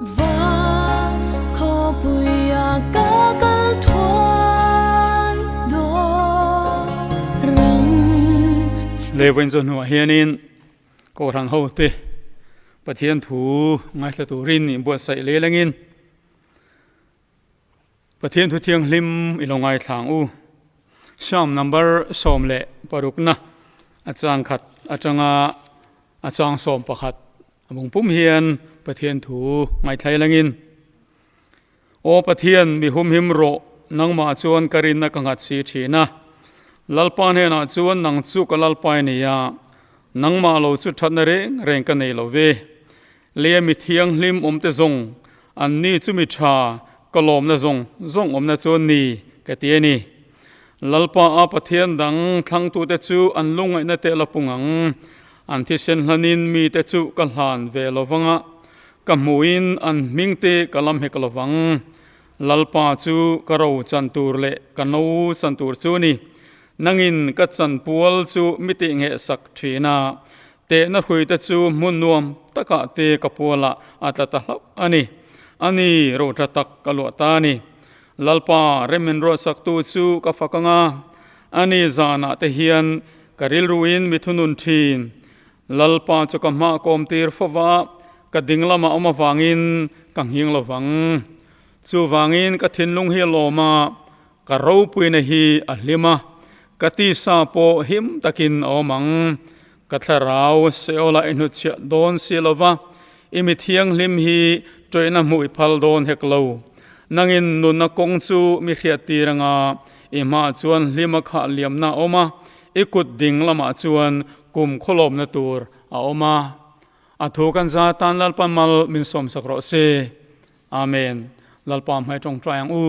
Van khawpuia ka kal thuai dawn rang. Lei vawiin chu hnuah hianin Kohhran hote Pathian thu ngaithla turin inbuatsaih lel angin Pathian thu thianghlim i lo ngaithla ang u. Psalm number 16 na a chang khat atanga a chang 11 a bung pum hian Pathian thu ngaithla ilangin Aw Pathian mi humhim rawh nangmah chuan ka rinna ka nghat si thin a. Lalpa hnenah chuan nang chu ka Lalpa i ni a, nangmah lo chu thatna reng reng ka nei lo ve. Lei a mi thianghlim awmte zawng, anni chu mi tha, ka lawmna zawng zawng awmna chu an ni, ka ti a ni. Lalpa a Pathian dang thlangtute chu an lungngaihna te la pung ang. An thisen hlanin mite chu ka hlan ve lo vang a, ka hmuhin an hmingte ka lam hek lo vang. Lalpa chu ka ro chan tur leh ka no chan tur chu a ni. Nangin ka chanpual chu mi tihnghehsak thin a, Tehna hruite chu hmun nuam takah te ka pualah a tla ta hlauh a ni. A ni, rohṭha tak ka luah ta a ni. Lalpa, rem min ruahsaktu chu ka fak ang a, a ni zanah te hian ka rilruin mi thunun ṭhin. Lalpa chu ka hmah kawm tir fo va, ka ding lamah awm avangin ka nghing lo vang. Chuvangin ka thinlung hi a lawm a, ka ropuina hi a hlim a, ka tisa pawh him takin a awm ang. Ka thlarau Seola i hnutchhiah dawn si lo va, i mi thianghlim hi ṭawihna hmuh i phal dawn hek lo. Nangin nunna kawng chu mi hriattir anga i hmaah chuan hlima khah liamna a awm a, i kut ding lamah chuan kum khawlawmna tur a awm a. A thu kan za tan Lalpa mal min sawmsak rawh se. Amen. Lalpa hmai ṭawngṭai ang u.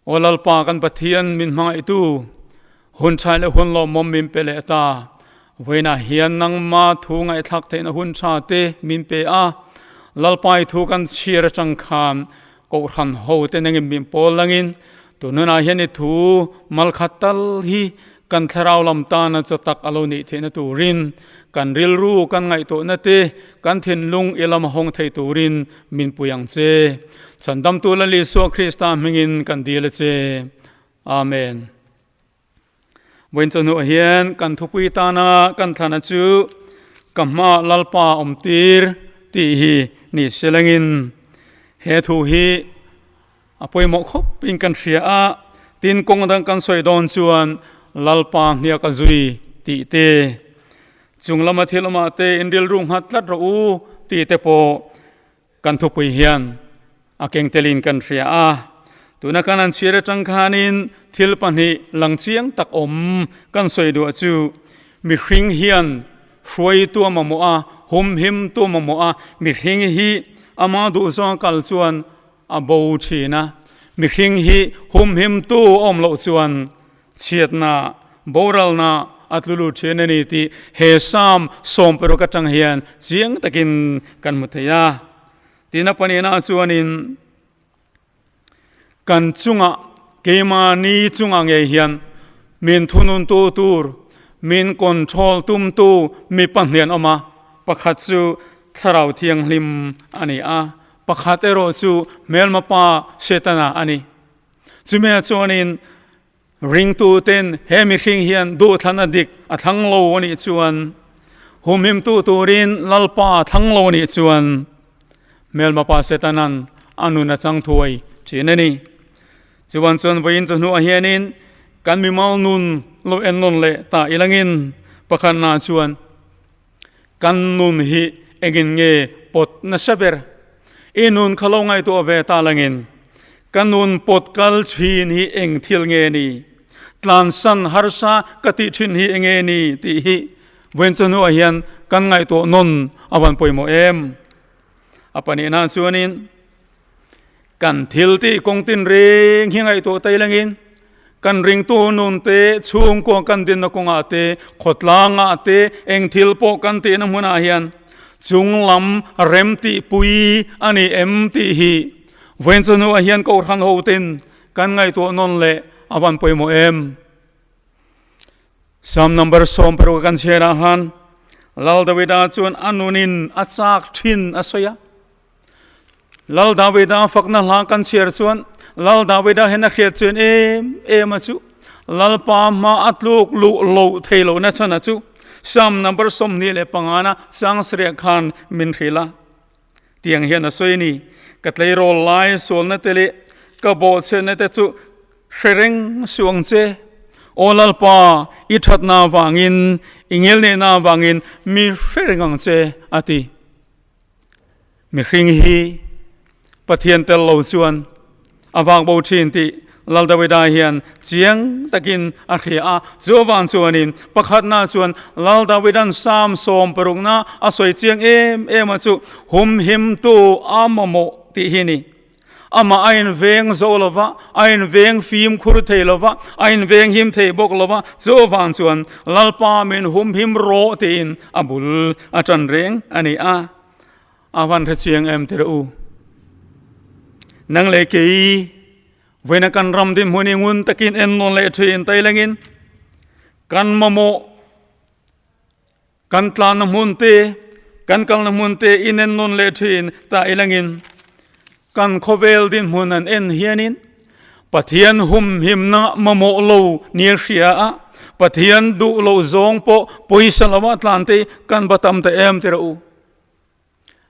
Aw Lalpa kan Pathian min hmangaihtu, hun ṭhai leh hun lawmawm min pe leh ta. Vawiinah hian nangma thu ngaihthlak theihna hun ṭha te min pe a. Lalpa i thu kan chhiar aṭang khan Kohhran ho te nangin min pawl langin tunhunah hian i thu malkhat tal hi kan thlarau lam tana chaw tak a lo nih theihna turin kan rilru kan ngaihtuahna te kan thinlung i lam hawng thei turin min pui ang che. Chhandamtu Lal Isua Krista hmingin kan dil a che. Amen. Vawiin chawhnuah hian kan thupui tana kan thlana chu ka hma Lalpa awmtir tih hi ni selangin he thu hi A pawimawh khawp in kan hria a, tin kawng dang kan sawi dawn chuan Lalpa hniak a zui tih te, chung lama thil awmah te in rilru nghat tlat rawh u tih te pawh kan thupui hian a keng telin kan hria a. Tuna kan han chhiar atang khanin thil pahnih lang chiang tak awm kan sawi duah chu mihring hian hruaitu a mamawh a, humhimtu a mamawh a, mihring hi ama duhzawng kal chuan A bo thin a, mihring hi humhimtu awm loh chuan chhiatna, boralna a tlu lut thin a ni tih he Psalm 60 atang hian chiang takin kan hmu thei a. Tina pahnihna chuanin kan chungah keimahni chungah ngei hian min thununtu tur, min control tumtu mi pahnih an awm a, pakhat chu Thlarau Thianghlim a ni a, Pakhat erawh chu hmelma pa Setana a ni. Chumia chuanin ringtuten he mihring hian duhthlan a dik a thlang lo a nih chuan, humhimtu turin Lalpa a thlang lo a nih chuan hmelma pa Setanan a nun a chang thuai thin a ni. Chuan chuan vawiin chawhnuah hianin kan mimal nun lo ennawn leh ta ilangin pakhatna chuan Kan nun hi engin nge pawt nasa ber? I nun kha lo ngaihtuah ve ta langin, ka nun pawt kal thin hi eng thil nge ni? Tlansan harsa ka tih thin hi enge ni? tih hi vawiin chawhnuah hian kan ngaihtuah nawn a van pawimawh em? A pahnihna chuanin kan thil tih kawng tinreng hi ngaihtuah tai langin, Kan ringtu nun te, chhungkua kan dinna kawngah te, khawtlangah te, eng thil pawh kan tihna hmunah hian chung lam rem tihpui a ni em tih hi vawiin chu hnuah hian Kohhran hoten kan ngaihtuah nawn leh a van pawimawh em? Psalm number 60 kan chhiarah khan Lal Davida chuan a nunin a chak thin a sawi a. Lal Davida fakna hla kan chhiar chuan Lal Davida hian a hriat chuan em em a chu Lalpa hma a tluk luh loh thei lohna chhan a chu Psalm number 25 na chang sarih khan min hrilh a. Tiang hian a sawi a ni, Ka tleirawl lai sualna te leh ka bawhchhiatna te chu hre reng suh ang che. Aw Lalpa, i thatna avangin, i ngelnehna avangin mi hre reng ang che, a ti. Mihring hi Pathian tel lo chuan a vak bo thin tih Lal Davida hian chiang takin a hria a. Chu avang chuanin pakhatna chuan Lal Davida'n Psalm 60 na a sawi chiang em em a chu humhimtu a mamawh tih hi a ni. Amah a inveng zo lo va, a inveng fimkhur thei lo va, a inveng him thei bawk lo va, chu avang chuan Lalpa min humhim rawh tiin a bul a tan reng a ni a. A van hre chiang em tirh u. Nang leh kei vawiina kan ram dinhmun i ngun takin en nawn leh thin tailengin kan mamawh Kan tlanna hmun te, kan kalna hmun te inen nawn leh thin ta ilangin kan khawvel dinhmun an en hianin Pathian humhimna mamawh lo nia hria a, Pathian duh loh zawng pawh pawisa lova tlan te kan va tam ta em tirh u.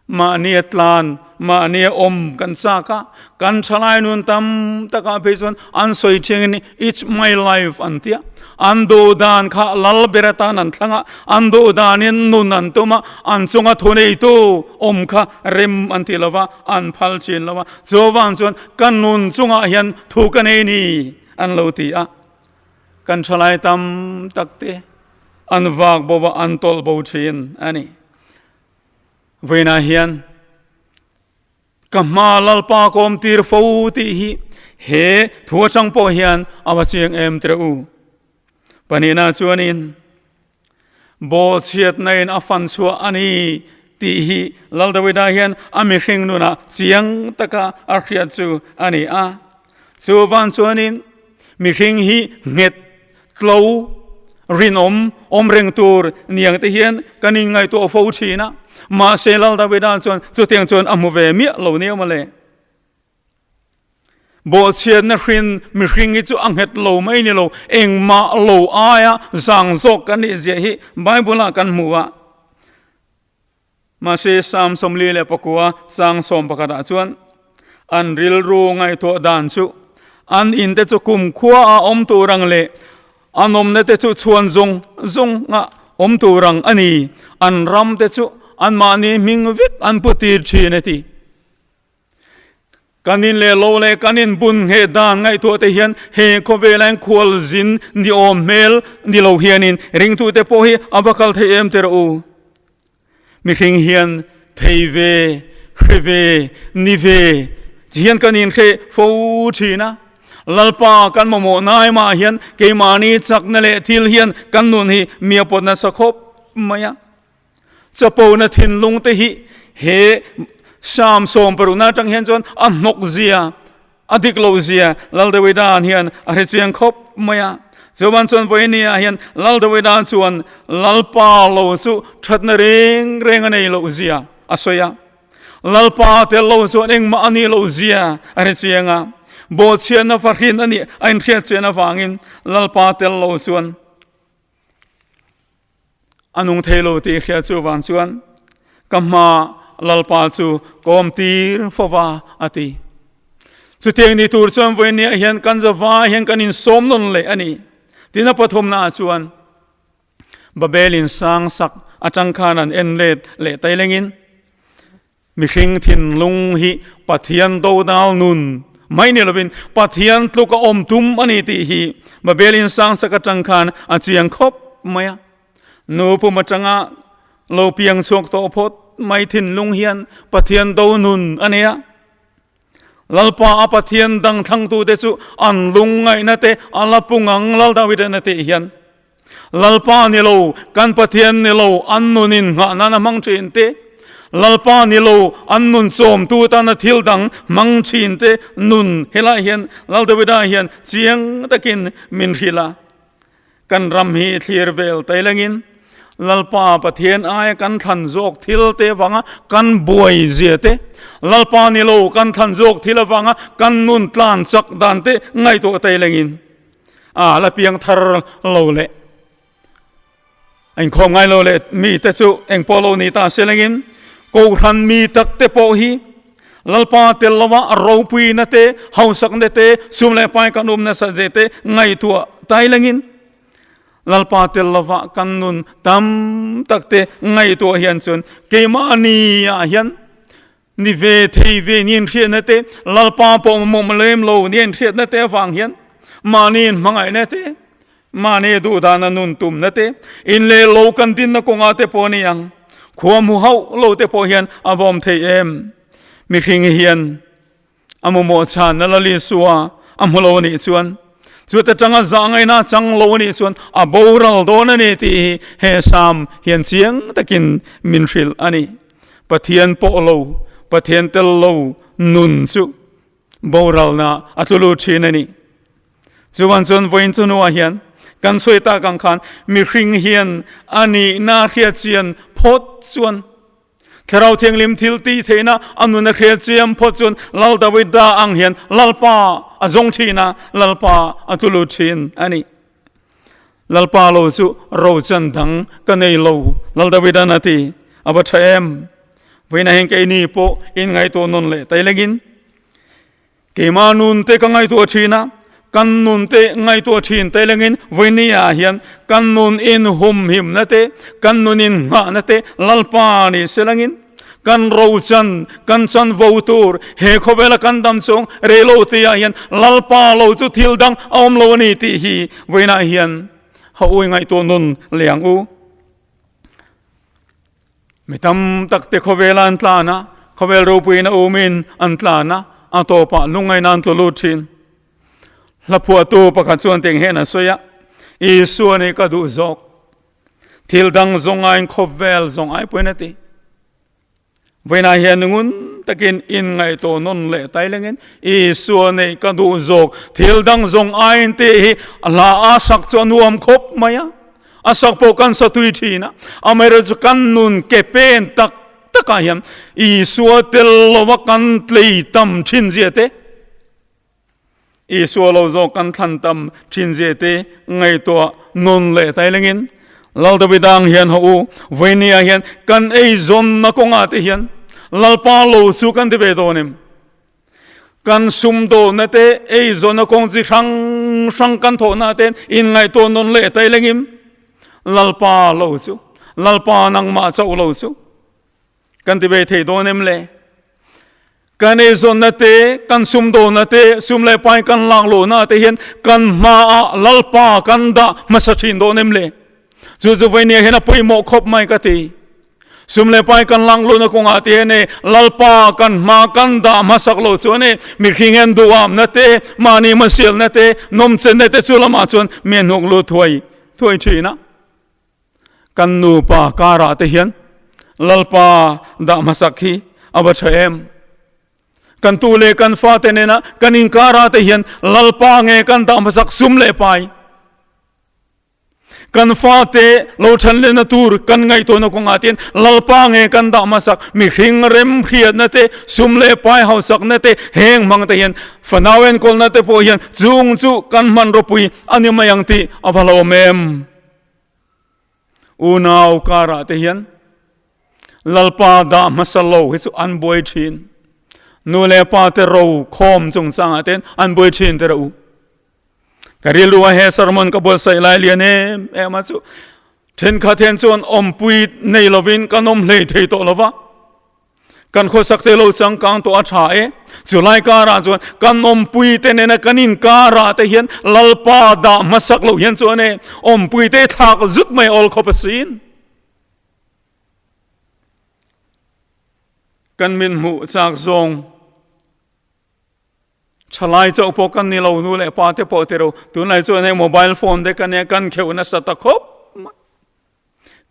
Mahnia tlan, mahnia awm kan chak a, kan thalai nun tam takah phei chuan an sawi thiangin it's my life an ti a, an duh dan kha lal ber atan an thlang a, an duh danin nun an tum a, an chunga thuneitu awm kha rem an ti lo va, an phal thin lo va, chuvang chuan ka nun chungah hian thu ka nei ni an lo ti a, kan thalai tam tak te an vak bo va, an tawlh bo thin a ni. Vawiinah hian ka hma Lalpa ka awm tir fo tih hi he thu atang pawh hian a va chiang em tirh u. Pahnihna chuanin bawlchhiatna in a fan chhuah a ni tih hi Lal Davida hian a mihring nunah chiang taka a hriat chu a ni a. Chuvan chuanin mihring hi nghet Tlo, rinawm, awm reng tur niang te hian kan inngaihtuah fo thin a, mahse Lal Davida chuan chutiang chuan a hmu ve miah lo nia mawle. Bawhchhiatna hrin mihring hi chu a nghet lo mai ni lo, engmah lo aia zang zawk kan nih zia hi Bible-ah kan hmu a. Mahse, Psalm 49 chang 11 ah chuan an rilru ngaihtuah dan chu an in te chu kumkhua a awm tur ang leh an awmna te chu chhuan zawng zawng a awm tur ang a ni, an ram te chu anmahni hming vek an pu tir thin a ti. Kan in leh lo leh kan in bun ngheh dan ngaihtuah te hian he khawvela in khual zin ni awm hmel ni lo hianin ringtute pawh hi a va kal thei em tirh u. Mihring hian thei ve, hre ve, ni ve chi hian kan inhre fo thin a. Lalpa kan mamawh nai mah hian keimahni chakna leh thil hian kan nun hi mi a pawt nasa khawp mai a. Chapona thinlung te hi he Psalm 60 atang hian chuan a hnawk zia, a dik lo zia Lal Dawidan hian a hre chiang khawp mai a. Chuan chuan vawinia hian Lal Dawidan chuan Lalpa lo chu thatna reng reng a nei loh zia a sawi a. Lalpa tel lo chuan engmah a nih loh zia a hre chiang a. Bawhchhiatna fahrin a nih a inhriat chian avangin Lalpa tel lo chuan A nung thei lo tih hria chu vang chuan ka hma Lalpa chu ka awm tir fo va a ti. Chutiang ni tur chuan vawinia hian kan zava hian kan insawm nawn leh a ni. Tina pathumna ah chuan Babel in sang sak atang khan an en let leh tailengin Mihring thinlung hi Pathian dodal nun mai ni lovin Pathian tluk a awm tum a ni tih hi Babel in sangsak atang khan a chiang khawp mai a. Nu pum atanga lo piang chhuak tawh phawt mai thinlung hian Pathian do nun a nei a. Lalpa a Pathian dang thlangtute chu an lungngaihna te a la pung ang Lal David-a'n a tih hian Lalpa ni lo, kan Pathian ni lo, an nun in nghah nan a hmang thin te, Lalpa ni lo, an nun chawmtu tana thil dang hmang thin te nun helai hian Lal Davida hian chiang takin min hrilh a. Kan ram hi thlir vel tailangin. Lalpa Pathian aia kan thlan zawk thil te avanga kan buai zia te, Lalpa ni lo kan thlan zawk thil avanga kan nun tlan chak dan te ngaihtuah tailengin a la piang thar lo leh. A inkhawm ngai lo leh mi te chu eng pawh lo ni ta se lengin Kohhran mi tak te pawh hi Lalpa tel lova ropuina te, hausakna te, sum leh pai kan um nasa ze te ngaihtuah tai lengin Lalpa tel lova kan nun tam tak te ngaihtuah hian chuan keimahni ah hian ni ve thei ve ni an hriatna te, Lalpa pawh mamawh lem lo ni an hriatna te avang hian mahni in hmangaihna te, mahni duhdana nun tumna te, in leh lo kan dinna kawngah te pawh a ni ang, khua hmu hauh lo te pawh hian a vawm thei em? Mihring hian a mamawh chhanna Lal Isua a hmu lo a nih chuan, chuta tanga zah ngaihna a chang lo a nih chuan a boral dawn a ni tih hi he Psalm hian chiang takin min hrilh a ni. Pathian pawh lo, Pathian tel lo nun chu boralna a tlu lut thin a ni. Chuan chuan vawiin chu hnuah hian kan sawi tak ang khan mihring hian a nihna hriat chian phawt chuan Thlarau Thianghlim thil tih theihna a nun a hriat chian phawt chuan Lal Davida ang hian Lalpa a zawng thin a, Lalpa a tlu lut thin a ni. Lalpa lo chu rochan dang ka nei lo, Lal Davidan a ti. A va tha em? Vawiinah hian keini pawh in ngaihtuah nawn leh tai lengin keimah nun te ka ngaihtuah thin a, kan nun te ngaihtuah thin tai lengin vawiini ah hian kan nun in humhimna te, kan nun in nghahna te Lalpa ni se langin kan rochan, kan chanvo tur he khawvela kan dam chhung reilo te ah hian Lalpa lo chu thil dang a awm lo a ni tih hi vawiinah hian ha ui ngaihtuah nun leh ang u. Mi tam tak te khawvela an tlan a, khawvel ropuiin a umin an tlan a, a tawpah lungngaihna an tlu lut thin. Hla phuahtu pakhat chuan teng hian a sawi a, Isua nih ka duh zawk. Thil dang zawng aiin khawvel zawng ai pawhin a ti. Vawiinah hian ngun takin inngaihtuah nawn leh tai lengin Isua neih ka duh zawk thil dang zawng aiin tih hi hla a sak chu a nuam khawp mai a. A sak pawh kan sa tui thin a. Amaherawhchu chu kan nun ke pen tak takah hian Isua tel lova kan tlei tam thin zia te, Isua lo zawk kan thlan tam thin zia te ngaihtuah nawn leh tai lengin Lal Davida ang hian haw u, vawinia hian kan eizawnna kawngah te hian Lalpa lo chu kan ti ve dawn em? Kan sumdawnna te eizawnna kawng chi hrang hrang kan thawhna te inngaihtuah nawn leh tai lengin Lalpa lo chu, Lalpa nangmah chauh lo chu Kan ti ve thei dawn em le? Kan eizawnna te, kan sumdawnna te, sum leh pai kan lak lohna te hian kan hmaah Lalpa kan dah hmasa thin dawn em le? Chu chu vawinia hian a pawimawh khawp mai ka ti. Sum leh pai kan lak lohna kawngah te hian e Lalpa kan hma kan dah hmasak loh chuan e mihring hian duhamna te, mahni hmasialna te, nawmchenna te chu lamah chuan mi a hnuk lut thuai thuai thin a. Kan nupa karah te hian Lalpa dah hmasak hi a va tha em? Kan tu leh kan fate nena kan inkarah te hian Lalpa nge kan dah hmasak sum leh pai? Kan fate lo than lehna tur kan ngaihtuahna kawngah te hian Lalpa nge kan dah hmasak mihring rem hriatna te, sum leh pai hausakna te heng hmang te hian fanau enkawlna te pawh hian chung chu kan hmanraw pui a ni mai ang tih a va hlauhawm em? Unau karah te hian Lalpa dah hmasa lo hi chu an buai thin. Nu leh pa te ro khawm chungchangah te an buai thin te ro. Ka rilru a he sermon ka buatsaih lai lian em em a chu thenkhat hian chuan awmpui nei lovin kan awm hlei thei tawh lova. Kan khawsak te lo changkang tawh a tha e. Chulai karah chuan kan awmpui te nena kan inkarah te hian Lalpa dah hmasak loh hian chuan e awmpui te thlak zut mai awl khawp asin. Kan min hmuh chak zawng thalai chauh pawh kan ni lo nu leh pa te pawh tiro tunlai chuan hei mobile phone te kan nia kan kheuh nasa ta khawp mai.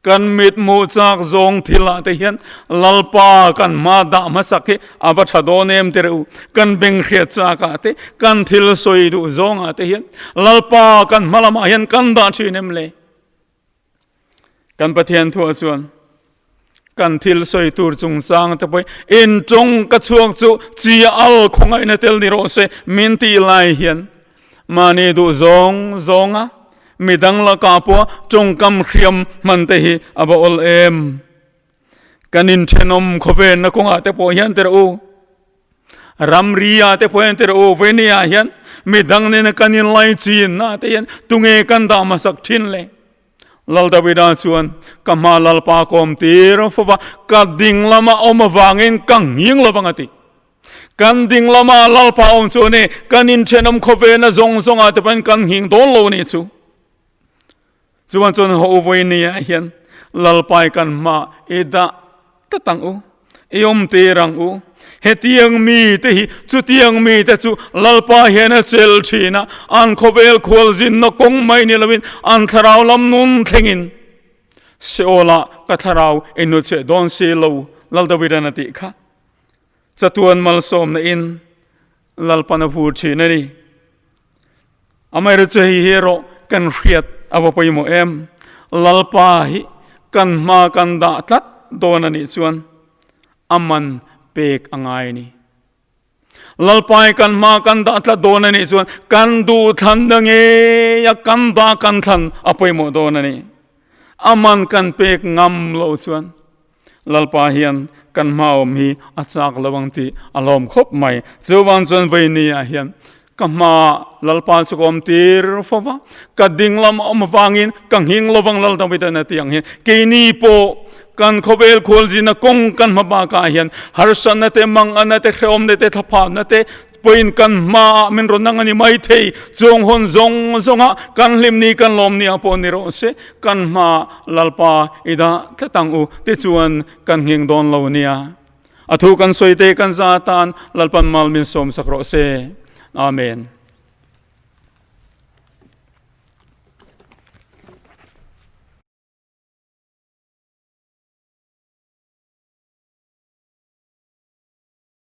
Kan mithmuh chak zawng thil ah te hian Lalpa kan hma dah hmasak hi a va tha dawn em ti reuh. Kan beng hriat chak ah te, kan thil sawi duh zawng ah te hian Lalpa kan hma lamah hian kan dah thin em le? Kan Pathian thuah chuan kan thil sawi tur chungchang te pawh in tawng ka chhuak chu chi al khawngaihna tel ni rawh se min tih lai hian mahni duh zawng zawnga midang lakah pawh tawngkam hriam hman te hi a va awl em. Kan inthenawm khawvenna kawngah te pawh hian tirh u. Ramri ah te pawh hian tirh u vawinia ah hian midang nena kan inlaichin na te hian tunge kan dah hmasak thin le. Lal Davida chuan ka hma Lalpa kawm tir fova ka ding lama awm avangin ka nghing lovang a ti. Kan ding lama Lalpa awm chu ni kan inthenawm khawvena zawng zawngah te pawhin kan nghing dawn lo ni chu. Chuan chuan ho vawinia hian Lalpai kan hma i dah tlat ang u, i awm tir ang u. Hetiang mi te hi chutiang mi te chu Lalpa hian a chelh thin a, an khawvel khualzinna kawng mai ni loin an thlarau lam nun thlengin Seolah ka thlarau i hnucheh dawn si lo, Lal Davida'n a tih kha. Chatuan malsawmna in Lalpan a vur thin a ni. Amaherawhchu hei hi erawh kan hriat a va pawimawh em? Lalpa hi kan hma kan dah tlat dawn a nih chuan a man pek a ngai a ni. Lalpa hi kan hma kan dah tlat dawn a nih chuan kan duhthlanna ngeia kan dah kan thlan a pawimawh dawn a ni. A man kan pek ngam loh chuan Lalpa hian kan hma awm hi a chak lo ang tih a lawm khawp mai. Chuvang chuan vawiini ah hian ka hma Lalpa chu ka awm tir fo va, ka ding lam a awm avangin ka nghing lo vang Lal Davida'n a ti ang hian keini pawh kan khawvel khualzina kawng kan hma bakah hian harsatna te, manganna te, hrehawmna te, thlaphanna te, Pawhin kan hmaah min rawn nang a ni mai thei, chuang hawn zawng zawnga kan hlim ni kan lawm ni ah pawh ni rawh se, kan hmaah Lalpa i dah tlat ang u tichuan kan nghing dawn lo nia. A thu kan sawi te kan za atan Lalpan mal min sawm sak rawh se. Amen.